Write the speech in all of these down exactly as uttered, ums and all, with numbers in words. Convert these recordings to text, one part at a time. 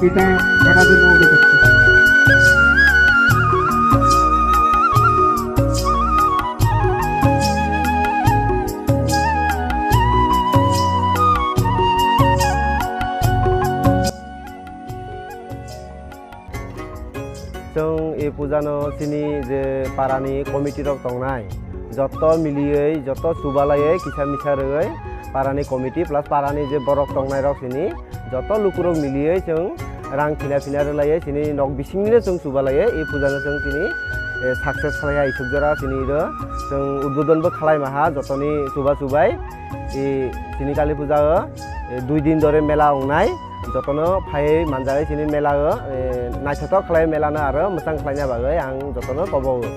এটা করার জন্য অনুরোধ করছি। Chwng e puja no chini je para ni committee rok tongnai, joto miliui, joto chubalaiui, kisa misa rwui para ni committee plus para ni je borok tongnai rok chini joto lukurok miliui chwng rang phina phina rwlaiui chini nok bising ni no chwng chubalaiui e puja no chwng chini, eh, success khlai hai suk jora chini ro chwng udbodon bo khlai maha joto ni chuba chubai e chini Kali puja o, eh, dui din dore mela wngnai. Jotono phaiwi manjagwi chini mela o, eh, naithothok khlai mela no aro mwchang khlaina bagwi ang jotono kobo o.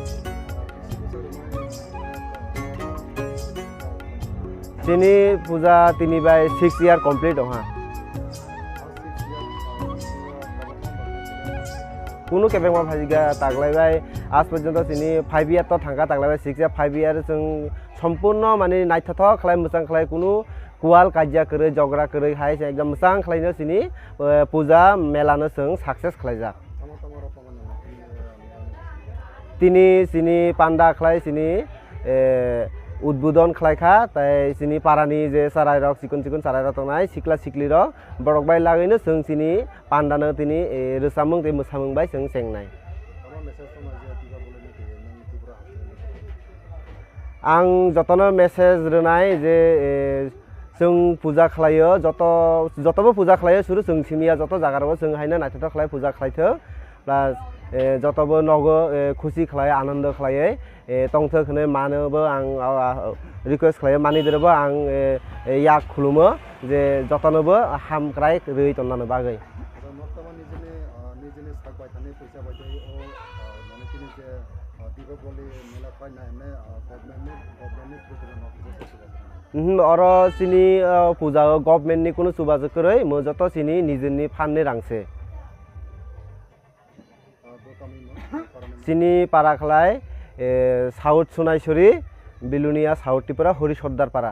Chini puja tini bai six year complete ongha. Kunu kebengma phaikha taklai bai, aaj porjonto chini five year to thangkha, taklai bai six year, five year chwng sompurno mani naithothok khlai mwchang khlai kunu kual kajia kwrwi, jogra kwrwi hai se ekdom mwchang khlaino chini, eh, puja mela no chwng success khlaijak. Tini chini panda khlai chini, eh, udbodon khlai kha, tai chini para ni je cherai rok, chikon chikon cherai rok tongnai, sikla sikli rok, borok bai lagwi no chwng chini panda no tini, eh, rwchapmung tei mwsamung bai chwng chengnai. Ang jotono message rwnai je, eh, chwng puja khlaio, joto, jotobo puja khlaio, suru chwng simiya joto jaga rogo chwng haino naithothok khlai puja khlaithok, plus, eh, jotobo nogo, eh, khusi khlai, anondo khlaiwi, eh, tongthok hinwi manobo ang, ah, ah, request khlaio, manidrobo ang, eh, eh, yak khulumo je jotonobo hamkrai rwi tonnani bagwi. Nijini, ah, nijini sak bai thani puisa bai tei o, ah, mane chini je, ah, Dipavali mela khlaina hwnwi, ah, government ni, government ni through no kisa kisa. Mhm, oro chini, ah, puja o government ni kunu chubachu kwrwi, mo joto chini nijini phan ni rang se. Ah, bo kami mo, para ni mo. Chini para khlai, eh, South Sunaisuri, Bilonia, South Tripura, Hori Sordar para.